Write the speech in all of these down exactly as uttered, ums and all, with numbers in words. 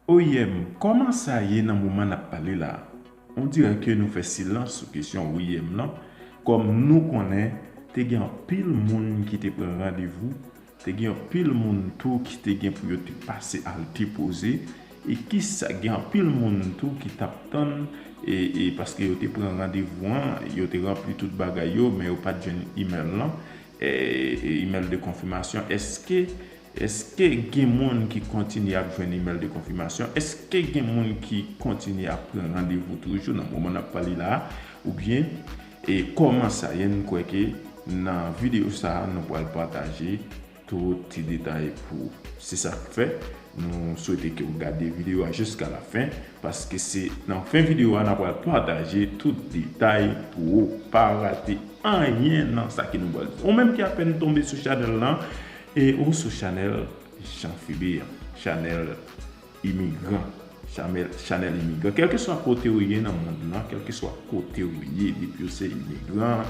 O I M, kòman sa ye nan moman n ap pale la a? On dirè ke nou fè silans sou kesyon O I M lan, kòm nou konnen te gen anpil moun ki te pran randevou, te gen anpil moun tou ki te gen pou yo te pase al depoze, e kisa gen anpil moun tou ki t ap tann, e, e paske yo te pran randevou an, yo te ranpli tout bagay yo, men yo pa t jwenn imèl lan, e, e, imèl de konfimasyon. Èske Èske gen moun ki kontinye ap jwenn imèl de konfimasyon? Èske gen moun ki kontinye ap pran randevou toujou nan moman n ap pale la a? Oubyen, e kòman sa ye? M kwè ke nan videyo sa a, nou pral pataje tout ti detay pou ou. Se sa k fè, nou swete ke w gade videyo a jiska la fen, paske se nan fen videyo a, n ap pral pataje tout detay pou ou. Pa rate anyen nan sa ke nou pral di. Ou menm ki apèn tonbe sou chanèl lan, e ou sou chanèl Jean Philly an, chanèl imigran, chanèl, chanèl imigran. Kèlkeswa kote ou ye nan mond lan, kèlkeswa kote ou ye, depi ou se imigran,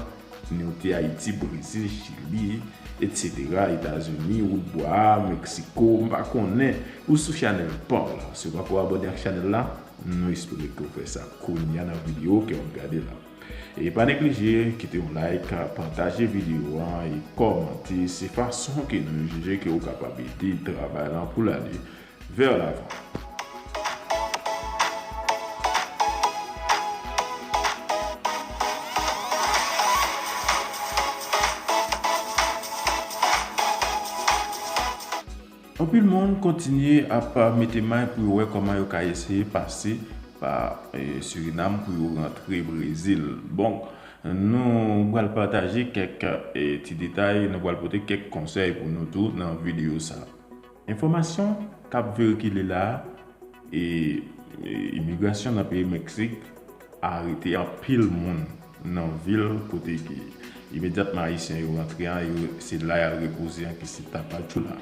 ni ou te Ayiti, Brezil, Chili, etsetera, Etazini, Wout Bwa, Meksiko, m pa konnen, ou sou chanèl pa w la. Si w pako abòne ak chanèl la, nou espere ke w fè sa kounye a nan videyo ke w ap gade la. E pa neglije kite yon like, pataje videyo an e kòmante. Se fason ke nou jije ke w kapab ede travay lan pou l ale vè lavan. Anpil moun kontinye ap mete may pou yo wè kòman yo ka eseye pase pa, e, Surinam pou yo rantre Brezil. Bon, nou pral pataje kèk, e, ti detay, nou pral pote kèk konsèy pou nou tou nan videyo sa a. Enfòmasyon k ap veikile la a, e, e, imigrasyon nan peyi Meksik arete anpil moun nan vil kote ke imedyatman Ayisyen yo rantre a, yo, se la y al repoze an, ki se Tapachula.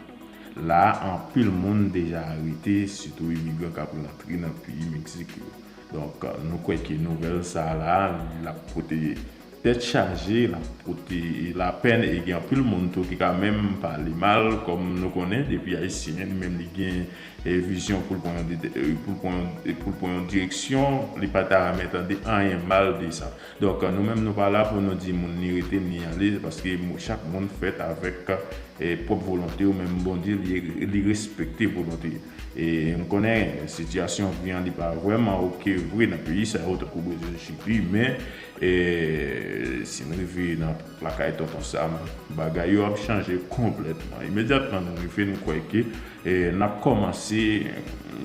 La a, anpil moun deja arete, sitou imigran k ap rantre nan peyi Meksik yo. Donk, nou kwè ke nouvèl sa a la, l ap pote tèt chaje, l ap pote lapèn, e gen anpil moun tou ki ka menm pale mal, kòm nou konnen, depi Ayisyen, li menm li gen, e, vizyon pou l pran yon dete-, e, pou l pran yon, e, pou l pran yon direksyon, li pa ta renmen tande anyen mal de sa. Donk, nou menm, nou pa la pou nou di moun ni rete, ni ale, paske mou-, chak moun fèt avèk, e, pwòp volonte yo, menm Bondye, li, li respekte volonte. E m konnen sitiyasyon vi an, li pa vrèman oke vre nan peyi sa yo, tankou Brezil, Chili, men, e, si n rive nan lakay Tonton Sam, bagay yo ap chanje konplètman. Imedyatman nou rive, nou kwè ke, e, n ap kòmanse,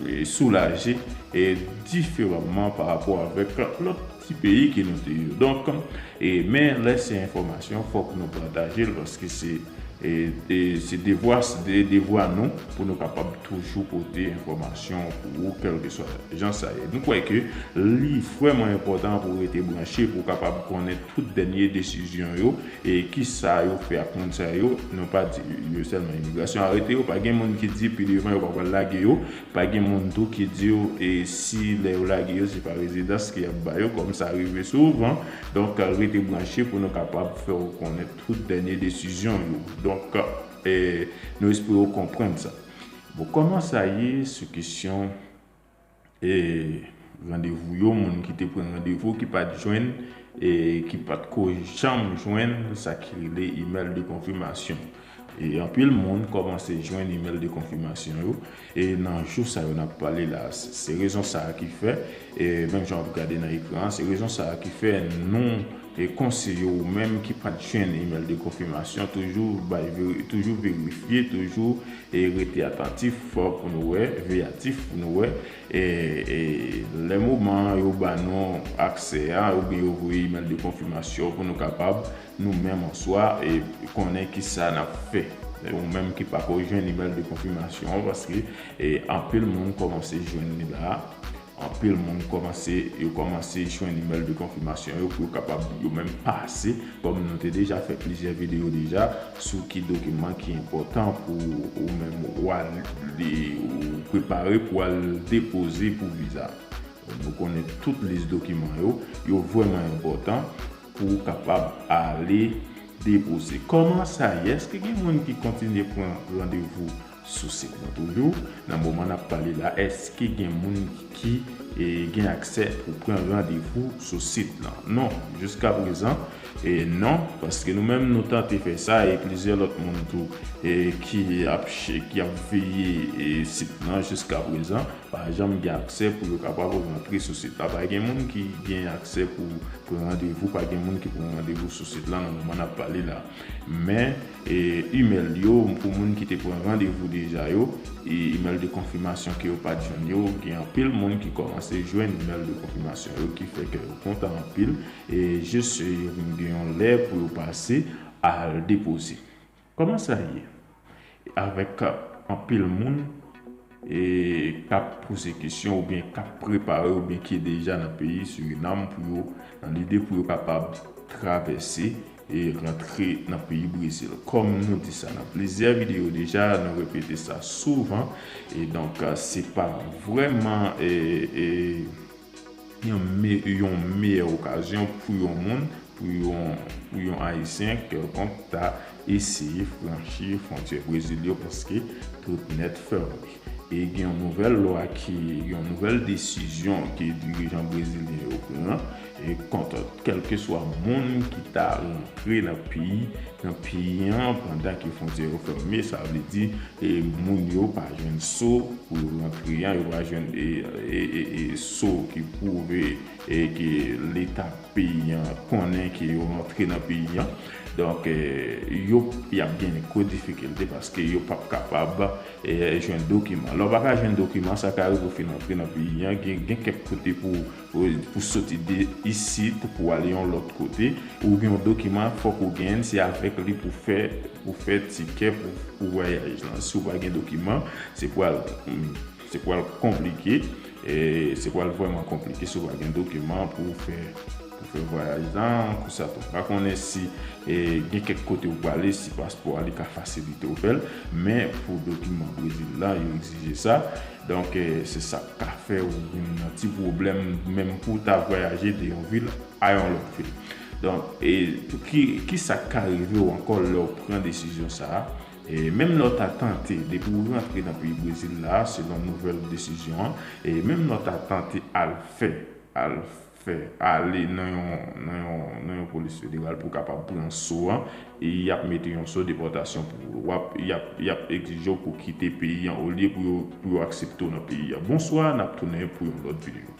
e, soulaje, e, diferaman pa rapò avèk lòt ti peyi ke nou te yo. Donk, e, men lè se enfòmasyon, fòk nou pataje l, paske se, e, e, se devwa, se de-, devwa nou pou nou kapab toujou pote enfòmasyon pou ou, kèlkeswa jan sa ye. Nou kwè ke li vrèman enpòtan pou w rete branche, pou w kapab konnen tout dènye desizyon yo, e kisa yo fè ak moun sa yo. Nou pa di yo sèlman imigrasyon arete yo, pa gen moun ki di pi devan yo pa pral lage yo, pa gen moun tou ki di w, e si lè yo lage yo, se pa rezidans ke y ap ba yo, kòm sa rive souvan. Donk, rete branche pou nou kapab fè w konnen tout dènye desizyon yo. Donk, e, nou espere w konprann sa. Bon, kòman sa ye sou kesyon, e, randevou yo, moun ki te pran randevou, ki pa t jwenn, e ki pa t ko janm jwenn sa ki rele imèl de konfimasyon. E anpil moun kòmanse jwenn imèl de konfimasyon yo, e nan jou sa yo n ap pale la. Se, se rezon sa a ki fè, e menm jan w ap gade nan ekran an, se rezon sa a ki fè nou, e konseye ou menm ki pa t jwenn imèl de konfimasyon, toujou bay veri-, toujou verifye, toujou, e rete atantif pou nou wè, veyatif pou nou wè, e, e lè moman yo ba nou aksè a, oubyen yo voye imèl de konfimasyon pou nou kapab, nou menm an swa, e konnen kisa n ap fè. Ou menm ki pako jwenn imèl de konfimasyon an, paske, e, anpil moun kòmanse jwenn li la. Anpil moun kòmanse, yo kòmanse jwenn imèl de konfimasyon yo pou yo kapab yo menm pase, kòm nou te deja fè plizyè videyo deja sou ki dokiman ki enpòtan pou ou menm ou al de-, ou prepare pou al depoze pou viza. Nou konnen tout lis dokiman yo, yo vrèman enpòtan pou w kapab ale depoze. Kòman sa ye? Èske gen moun ki kontinye pran randevou sou sit lan toujou. Nan moman n ap pale la, èske gen moun ki e, gen aksè pou pran randevou sou sit lan? Non, jiska prezan, e, non, paske nou menm nou tante fè sa e plizyè lòt moun tou e, ki ap, ki ap veye e, sit lan jiska prezan, pa janm gen aksè pou yo kapab rantre sou sit la. Pa gen moun ki gen aksè pou pran randevou, pa gen moun ki pran randevou sou sit lan nan moman n ap pale la. Men, e, imèl yo, pou moun ki te pran randevou deja yo, e, imèl de konfimasyon ke yo pa t jwenn yo, gen anpil moun ki kòmanse jwenn imèl de konfimasyon yo, ki fè ke yo kontan anpil, e jis, e, yo vin gen yon lè pou yo pase al depoze. Kòman sa ye? Avèk anpil moun e, k ap poze kesyon oubyen k ap prepare oubyen ki deja nan peyi Surinam pou yo, nan lide pou yo kapab travèse e rantre nan peyi Brezil. Kòm nou di sa nan plizyè videyo deja, nou repete sa souvan, e donk, se pa vrèman e, e, yon, me, yon meyè okazyon pou yon moun, pou yon, pou yon Ayisyen kèlkonk ta eseye franchi fwontyè Brezil yo paske tout nèt fèmen. E gen yon nouvèl lwa ki, yon nouvèl desizyon ke dirijan brezilyen yo pran e kont kèlkeswa moun ki ta rantre nan peyi, nan peyi an pandan ke fwontyè yo fèmen, sa vle di e moun yo pa jwenn so pou yo rantre an, yo pa jwenn e, e, e, e so ki pwouve e ke leta peyi an konnen ke yo rantre nan peyi an. Donk, e, yo, y ap gen gwo difikilte paske yo p ap kapab e, jwenn dokiman. Lè w pa ka jwenn dokiman, sa ka rive w fin rantre nan peyi an, gen, gen kèk kote pou, pou, pou soti de isit, pou ale yon lòt kote, ou gen yon dokiman, fòk ou genyen l, se avèk li pou fè, pou fè tikè pou, pou vwayaj lan. Si w pa gen dokiman, se pral, se pral konplike, e se pral vrèman konplike si w pa gen dokiman pou fè, pou fè vwayaj lan, konsa tou. M pa konnen si, e, gen kèk kote ou prale, si paspò a li ka fasilite w fè l, men pou dokiman Brezil la, yo egzije sa. Donk, e, se sa k ka fè ou vin nan ti pwoblèm, menm pou w ta vwayaje de yon vil a yon lòt vil. Donk, e, pou ki, ki sa k ka rive w ankò lè w pran desizyon sa a? E, menm lè w ta tante, depi w rantre nan peyi Brezil la, selon nouvèl desizyon an, e, menm lè w ta tante al fè, al fè, ale nan yon, nan yon, nan yon polis federal pou w kapab pran so an, e y ap mete yon so depòtasyon pou ou. W ap, y ap, y ap egzije w pou kite peyi an olye pou yo, pou yo aksepte w nan peyi an. Bonswa, n ap tounen pou yon lòt videyo.